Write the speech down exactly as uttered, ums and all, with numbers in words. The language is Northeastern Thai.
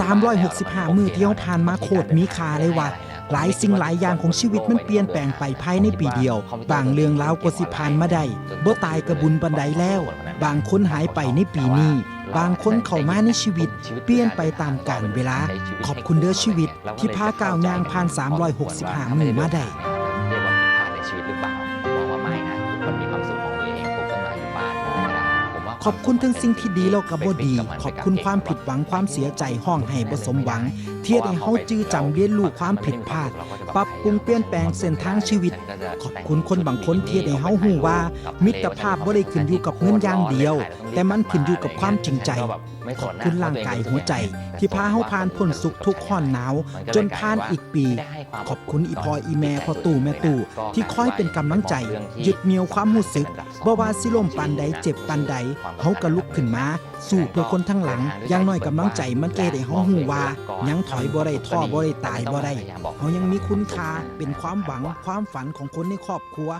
สามร้อยหกสิบห้ามื้อที่เฮาผ่านมาโคตรมีค่าเลยว่ะ หลายสิ่งหลายอย่างของชีวิตมันเปลี่ยนแปลงไปภายในปีเดียว บางเรื่องราวกว่าสิผ่านมาได้ บ่ตายกะบุญปานใดแล้ว บางคนหายไปในปีนี้ บางคนเข้ามาในชีวิต เปลี่ยนไปตามกาลเวลา ขอบคุณเด้อชีวิต ที่พาก้าวย่างผ่านสามร้อยหกสิบห้ามื้อมาได้ ขอบคุณทั้งสิ่งที่ดีแล้วก็บ่ดี ขอบคุณความผิดหวัง ความเสียใจ ร้องไห้บ่สมหวัง ที่เฮ็ดให้เฮาจื่อจำเรียนรู้ความผิดพลาด ปรับปรุงเปลี่ยนแปลงเส้นทางชีวิต ขอบคุณคนบางคนที่เฮ็ดให้เฮาฮู้ว่า มิตรภาพบ่ได้ขึ้นอยู่กับเงินอย่างเดียว แต่มันขึ้นอยู่กับความจริงใจ ขอบคุณร่างกายหัวใจ ที่พาเฮาผ่านพ้นสุขทุกข์ร้อนหนาว จนผ่านอีกปี ขอบคุณอีพ่ออีแม่ พ่อตู้แม่ตู้ ที่คอยเป็นกำลังใจ ยึดเหนี่ยวความรู้สึก บ่ว่าสิล้มปานใด เจ็บปานใด เฮาก็ลุกขึ้นมา สู้เพื่อคนทั้งหลัง อย่างน้อยกำลังใจมันก็เฮ็ดให้เฮาฮู้ว่า ยังถอยบ่ได้ ท้อบ่ได้ ตายบ่ได้ เฮายังมีคุณค่า เป็นความหวัง ความฝันของคนในครอบครัว